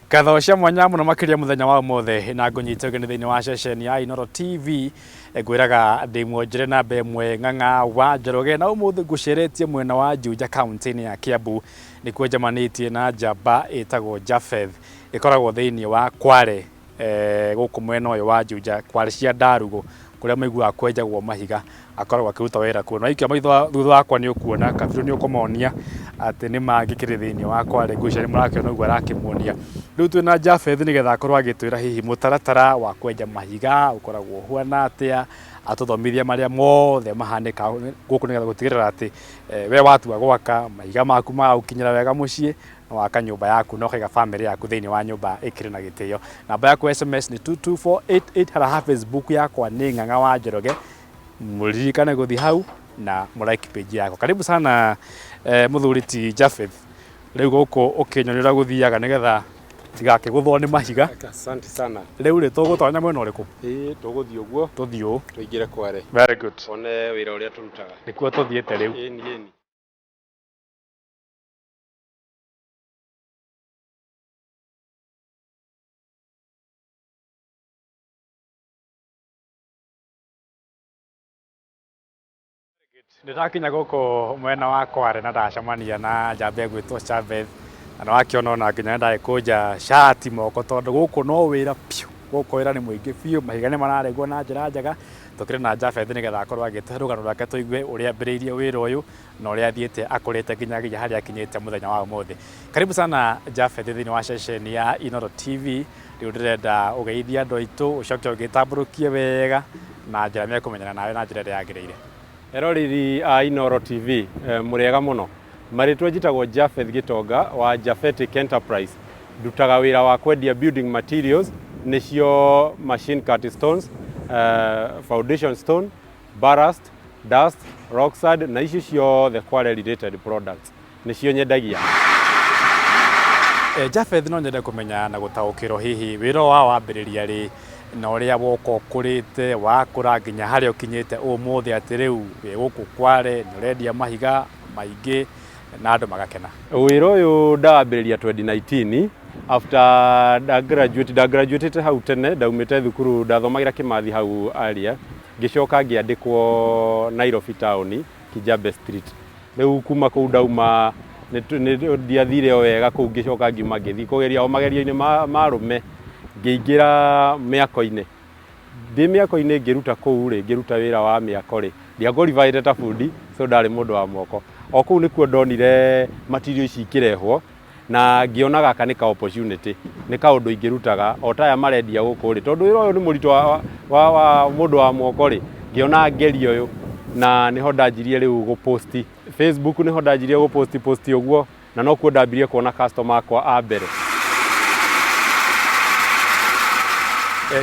Ngatho cia mwanya mũno makĩria mũthenya wa ũmũthĩ na ngũnyite ũgeni thĩinĩ wa ceceni ya Inooro TV. Ngwĩraga ndĩ mwonjere namba ĩmwe Ng'ang'a wa Njoroge, na ũmũthĩ ngũceretie mwena wa Juja kaunti-inĩ ya Kiambu. Nĩkuo njemanĩtie na njamba ĩtagwo Japheth, ĩkoragwo thĩinĩ wa Kware gũkũ mwena ũyũ wa Juja, Kware cia Ndarugũ, kũrĩa maiguaga kwenjagwo mahiga. Akoragwo akĩruta wĩra kuo. Na waikia maitho thutha wakwa nĩ ũkuona, kabirũ nĩ ũkũmonia atĩ nĩ ma ngĩkĩrĩ thĩinĩ wa Kware. Ngwĩciria nĩ mũrakĩona ũguo arakĩmuonia. Rĩu twĩna Japheth nĩgetha akorwo agĩtwĩra hihi mũtaratara wa kwenja mahiga ũkoragwo ũhuana atĩa, atũthomithie marĩa mothe mahanĩkaga gũkũ nĩgetha gũtigĩrĩra atĩ we watua gwaka mahiga maku magagũkinyĩra wega mũciĩ, na waka nyũmba yaku na ũkaiga bamĩrĩ yaku thĩinĩ wa nyũmba ĩkĩrĩ na gĩtĩo. Namba yaku ya SMS nĩ 22488 harĩa ha Facebook yakwa nĩ Ng'ang'a wa Njoroge. Mũririkane gũthiĩ hau na mũ like page yakwa. Karibu sana mũthuri ti Japheth. Rĩu gũkũ ũkĩnyonia ũrĩa gũthiaga nĩgetha ndigakĩgũthwo nĩ mahiga. Asante sana. Rĩu rĩ, tũgũtonya mwena ũrĩkũ? Ĩĩ, tũgũthiĩ ũguo. Tũthiĩ ũũ. Tũingĩre Kware. Very good. One wĩra ũrĩa tũrutaga. Nĩkuo tũthiĩte rĩu. Ĩni, ĩni. Nĩndakinya gũkũ mwena wa Kware na ndacemania na njamba ĩgwĩtwo Chavez, na nĩwakĩona ona nginya nĩndagĩkũnja cati moko tondũ gũkũ no wĩra biũ, gũkũ wĩra nĩ mũingĩ biũ, mahiga nĩ mararegwo na njĩra njega. Tũkĩrĩ na Japheth nĩgetha akorwo agĩtũhe rũgano rwake tũigue ũrĩa ambĩrĩirie wĩra ũyũ na ũrĩa athiĩte akũrĩte nginyagia harĩa akinyĩte mũthenya wa ũmũthĩ. Karibu sana Japheth thĩinĩ wa ceceni ya Inooro TV. Rĩu ndĩrenda ũgeithie andũ aitũ, ũcoke ũgĩtambũrũkie wega na njĩra mekũmenyana nawe na njĩra ĩrĩa yagĩrĩire. Eroreri a Inooro TV, mũrĩega mũno. Marĩtwa njĩtagwo Japheth Gĩtonga wa Japhetic Enterprise. Ndutaga wĩra wa kwendia building materials, nĩcio machine cut stones, foundation stone, ballast, dust, rock sand na icio ciothe Kware related products nĩcio nyendagia. Japheth, no nyende kũmenya na gũtaũkĩrwo hihi wĩra ũyũ wa wambĩrĩria rĩ na ũrĩa woka ũkũrĩte wakũra nginya harĩa ũkinyĩte ũmũthĩ atĩ rĩu wĩ gũkũ Kware nĩ ũrendia mahiga maingĩ na andũ magakena. Wĩra ũyũ ndawambĩrĩria 2019 after nda graduate, nda graduatĩte hau tene, ndaumĩte thukuru ndathomagĩra Kĩmathi hau area, ngĩcoka ngĩandĩkwo Nairobi town Kijabe Street. Rĩu kuma kũu ndauma ndiathire o wega kũu, ngĩcoka ngiuma ngĩthiĩ kũgeria o magerio-inĩ ma arũme, ngĩingĩra mĩako-inĩ. Ndĩ mĩako-inĩ ngĩruta kũu rĩ, ngĩruta wĩra wa mĩako rĩ, ndiakwalifaĩte ta bundi, so ndarĩ mũndũ wa moko. O kũu nĩkuo ndonire material ici ikĩrehwo, na ngĩona gaka nĩ ka opportunity, nĩ kaũndũ ingĩrutaga o ta aya marendia gũkũ rĩ, tondũ wĩra ũyũ nĩ mũritũ wa mũndũ wa moko rĩ, ngĩona ngerie ũyũ, na nĩho ndanjirie rĩu gũ post Facebook, nĩho ndanjirie gũ post post ũguo, na nokuo ndambirie kuona customer akwa a mbere.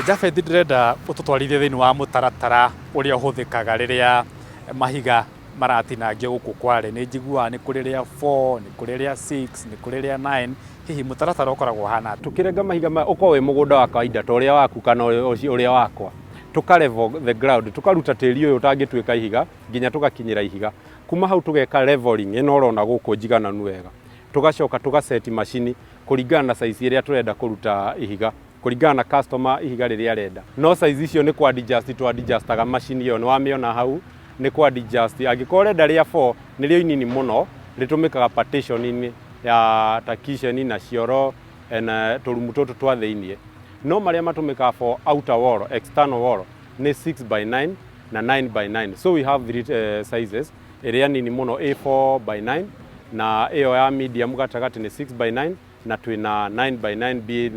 Japheth, ndĩrenda ũtũtwarithie thĩinĩ wa mũtaratara ũrĩa ũhũthĩkaga rĩrĩa mahiga maratinangio gũkũ Kware. Nĩ njiguaga nĩ kũrĩ rĩa 4, nĩ kũrĩ rĩa 6, nĩ kũrĩ rĩa 9. Hihi mũtaratara ũkoragwo ũhana atĩa? Tũkĩrenga mahiga maya, ũkorwo wĩ mũgũnda wa kawaida ta ũrĩa waku kana ũrĩa wakwa, tũka level the ground, tũkaruta tĩri ũyũ ũtangĩtuĩka ihiga nginya tũgakinyĩra ihiga. Kuma hau tũgeka leveling ĩno ũrona gũkũ njigananu wega. Tũgacoka tũgaceti macini kũringana na size ĩrĩa tũrenda kũruta ihiga, kũringana na customer ihiga rĩrĩa arenda. No size icio nĩ kũ adjust tũ adjustaga macini ĩyo, nĩ wamĩona hau nĩ kũ adjust. Angĩkorwo ũrenda rĩa 4 nĩrĩo inini mũno, rĩtũmĩkaga partition-inĩ ya ta kitchen na cioro na tũrumu tũtũ twa thĩiniĩ. No marĩa matũmĩkaga for outer wall, external wall nĩ 6 by 9 na 9 by 9. So we have three sizes, ĩrĩa nini mũno ĩ 4 by 9 na ĩyo ya medium gatagatĩ nĩ 6 by 9 na twĩna 9 by 9 being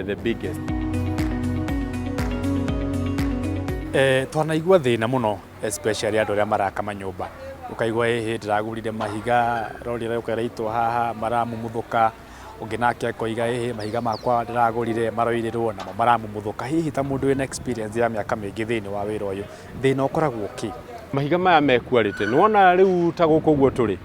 the biggest. Twanaigua thĩna mũno especially andũ arĩa maraka manyũmba, ũkaigua ĩhĩ ndĩragũrire mahiga rori ĩroka ĩraitwo haha maramumuthũka, ũngĩ nake akoiga ĩhĩ mahiga makwa ndĩragũrire maroirĩrwo namo maramumuthũka. Hihi ta mũndũ wĩna experience ya mĩaka mĩingĩ thĩinĩ wa wĩra ũyũ, thĩna ũkoragwo kĩ? Mahiga maya me quality, nĩwona rĩu ta gũkũ ũguo tũrĩ,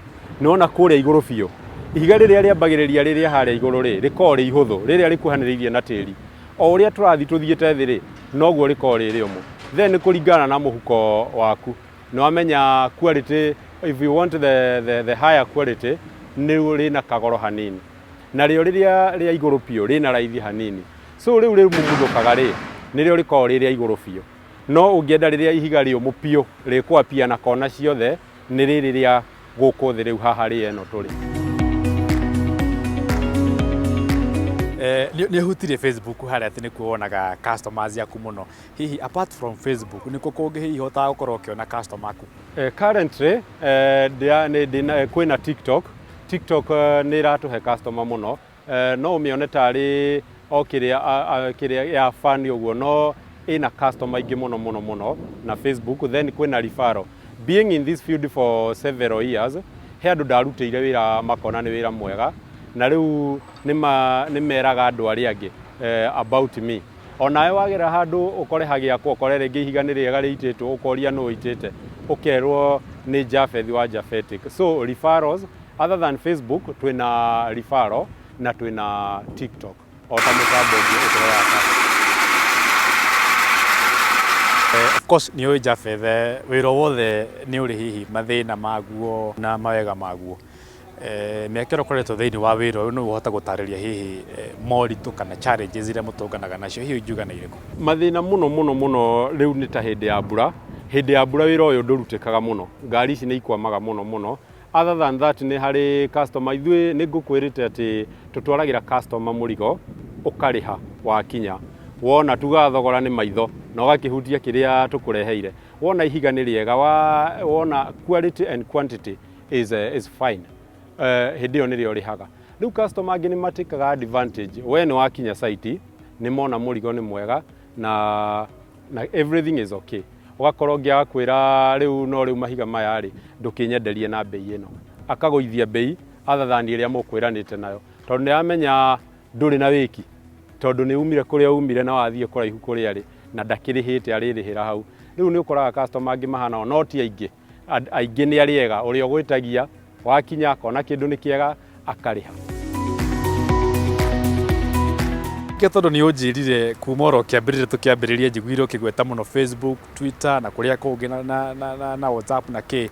nĩwona kũrĩa igũrũ biũ, ihiga rĩrĩa rĩambagĩrĩria rĩrĩa harĩa igũrũ rĩ, rĩkoragwo rĩ ihũthũ, rĩrĩa rĩkuhanĩrĩirie na tĩri. O ũrĩa tũrathiĩ tũthiĩte thĩ rĩ, noguo rĩkoragwo rĩ rĩũmũ. Then nĩ kũringana na mũhuko waku. Nĩwamenya quality, if you want the higher quality, nĩ rĩna kagoro hanini. Narĩo rĩrĩa rĩa igũrũ biũ rĩna raithi hanini. So rĩu rĩmumuthũkaga rĩ, nĩrĩo rĩkoragwo rĩ rĩa igũrũ biũ. No ũngĩenda rĩrĩa ihiga rĩũmũ biũ rĩkũapia na kona ciothe, nĩ rĩrĩ rĩa gũkũ thĩ rĩu haha rĩa ĩno tũrĩ. Eh, nĩ ũhutirie Facebook harĩa atĩ nĩkuo wonaga customers aku mũno. Hihi apart from Facebook nĩkũ kũngĩ hihi ũhotaga gũkorwo ũkĩona customer aku? Currently ndĩna kwĩna TikTok. TikTok nĩ ĩratũhe customer mũno. No ũmĩone tarĩ o kĩrĩa kĩrĩa ya fun ũguo no ĩna customer aingĩ mũno mũno mũno na Facebook then kwĩna referral. Being in this field for several years, he andũ ndarutĩire wĩra makona nĩ wĩra mwega na rĩu nĩ meraga andũ arĩa angĩ about me. Onawe wagera handũ ũkore hagĩakwo ũkore rĩngĩ ihiga nĩ rĩega rĩitĩtwo ũkoria nũ ũitĩte ũkerwo nĩ Japheth wa Japhetic. So referrals other than Facebook twĩna referral na twĩna TikTok o ta mũtambo ũngĩ ũtũheaga customer. Of course nĩ ũĩ Japheth, wĩra o wothe nĩ ũrĩ hihi mathĩna maguo na mawega maguo. Mĩaka ĩrĩa ũkoretwo thĩinĩ wa wĩra ũyũ no ũhote gũtarĩria hihi moritũ kana challenges iria mũtũnganaga nacio hihi ũngiuga nĩ irĩkũ? Mathĩna mũno mũno mũno rĩu nĩ ta hĩndĩ ya mbura. Hĩndĩ ya mbura wĩra ũyũ ndũrutĩkaga mũno, ngari ici nĩ ikwamaga mũno mũno. Other than that nĩ harĩ customer, ithuĩ nĩ ngũkwĩrĩte atĩ tũtwaragĩra customer mũrigo ũkarĩha wakinya. Wona tugaga thogora nĩ maitho na ũgakĩhutia kĩrĩa tũkũreheire. Wona ihiga nĩ rĩega, wona quality and quantity is fine, hĩndĩ ĩyo nĩrĩo ũrĩhaga. Rĩu customer angĩ nĩ matĩkaga advantage, we nĩ wakinya site, nĩ mona mũrigo nĩ mwega na everything is okay. Ũgakora ũngĩ agakwĩra rĩu no rĩu mahiga maya rĩ, ndũkĩnyenderie na mbei ĩno. Akagũithia mbei other than ĩrĩa mũkwĩranĩte nayo. Tondũ nĩ aramenya ndũrĩ na wĩki, tondũ nĩ umire kũrĩa umire na wathiĩ kũraihu kũrĩa arĩ na ndakĩrĩhĩte arĩrĩhĩra hau. Rĩu nĩ ũkoraga customer angĩ mahana ũũ, no ti aingĩ. Aingĩ nĩ arĩa ega, ũrĩa ũgwĩtagia wakinya akona kĩndũ nĩ kĩega akarĩha. Kĩo tondũ nĩ ũnjĩrire kuma oro kĩambĩrĩria tũkĩambĩrĩria njiguire ũkĩgweta mũno Facebook, Twitter na kũrĩa kũngĩ na WhatsApp na kĩ.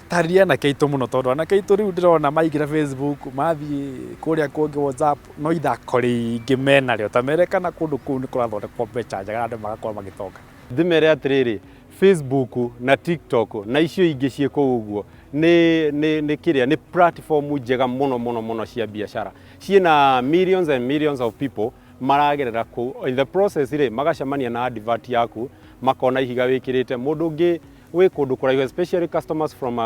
Tarĩria anake aitũ mũno tondũ anake aitũ rĩu ndĩrona maingĩra Facebook, mathiĩ kũrĩa kũngĩ WhatsApp, no ithako rĩingĩ menarĩo. Ta mere kana kũndũ kũu nĩ kũrathondekwo mbeca njega na andũ magakorwo magĩtonga. Ndĩmere atĩrĩrĩ, Facebook na TikTok na icio ingĩ ciĩ kũu ũguo nĩ kĩrĩa nĩ platform njega mũno mũno mũno cia biacara. Ciĩna millions and millions of people maragerera kũu. In the process rĩ, magacemania na advert yaku, makona ihiga wĩkĩrĩte. Mũndũ ũngĩ wĩ kũndũ kũraihu especially customers from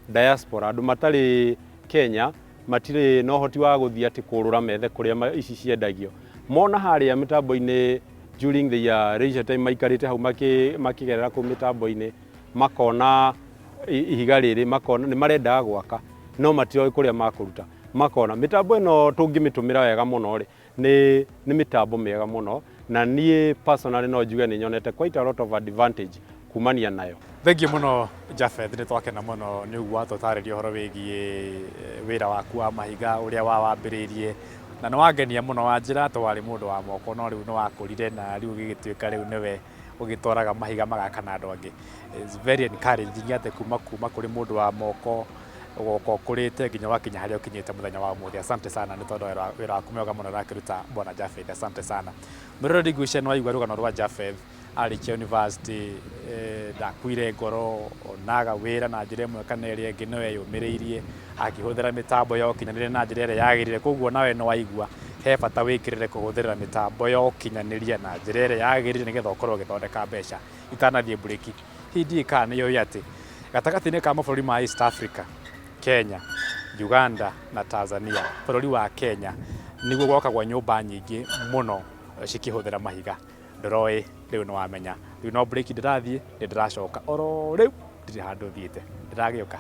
diaspora, andũ matarĩ Kenya, matirĩ na ũhoti wa gũthiĩ atĩ kũrũra methe kũrĩa ici ciendagio. Mona harĩa mĩtambo-inĩ during the leisure time maikarĩte hau makĩgerera kũu mĩtambo-inĩ, makona ihiga rĩrĩ, makona nĩ marendaga gwaka no matiũĩ kũrĩa makũruta. Makona mĩtambo ĩno tũngĩmĩtũmĩra wega mũno rĩ, nĩ mĩtambo mĩega mũno na niĩ personally no njuge nĩ nyonete quite a lot of advantage kumania nayo. Thank you mũno Japheth, nĩ twakena mũno nĩ ũguo watũtarĩria ũhoro wĩgiĩ wĩra waku wa mahiga ũrĩa wawambĩrĩirie na nĩ wangenia mũno wanjĩra atĩ warĩ mũndũ wa moko no rĩu nĩ wakũrire na rĩu ũgĩgĩtuĩka rĩu nĩwe ũgĩtwaraga mahiga magaka na andũ angĩ. It's very encouraging atĩ kuma kũrĩ mũndũ wa moko ũgoka ũkũrĩte nginya ũgakinya harĩa ũkinyĩte mũthenya wa ũmũthĩ. Asante sana nĩ tondũ wĩra waku mwega mũno ũrakĩruta bwana Japheth. Asante sana. Mwĩroreri ngwĩciria nĩ waigua rũgano rwa Japheth arĩkia university ndakuire ngoro onaga wĩra na njĩra ĩmwe kana ĩrĩa ĩngĩ no eyũmĩrĩirie akĩhũthĩra mĩtambo ya ũkinyanĩria na njĩra ĩrĩa yagĩrĩire. Koguo nawe nĩ waigua he bata wĩkĩrĩre kũhũthĩra mĩtambo ya ũkinyanĩria na njĩra ĩrĩa yagĩrĩire nĩgetha ũkorwo ũgĩthondeka mbeca. Itanathiĩ mburĩki, hihi ndiũĩ kana nĩ ũĩ atĩ gatagatĩ-inĩ ka mabũrũri ma East Africa, Kenya, Uganda na Tanzania, bũrũri wa Kenya nĩguo gwakagwo nyũmba nyingĩ mũno cikĩhũthĩra mahiga. Ndũroĩ, rĩu nĩ wamenya. Rĩu no break ndĩrathiĩ, nĩ ndĩracoka oro rĩu, ndirĩ handũ thiĩte, ndĩragĩũka.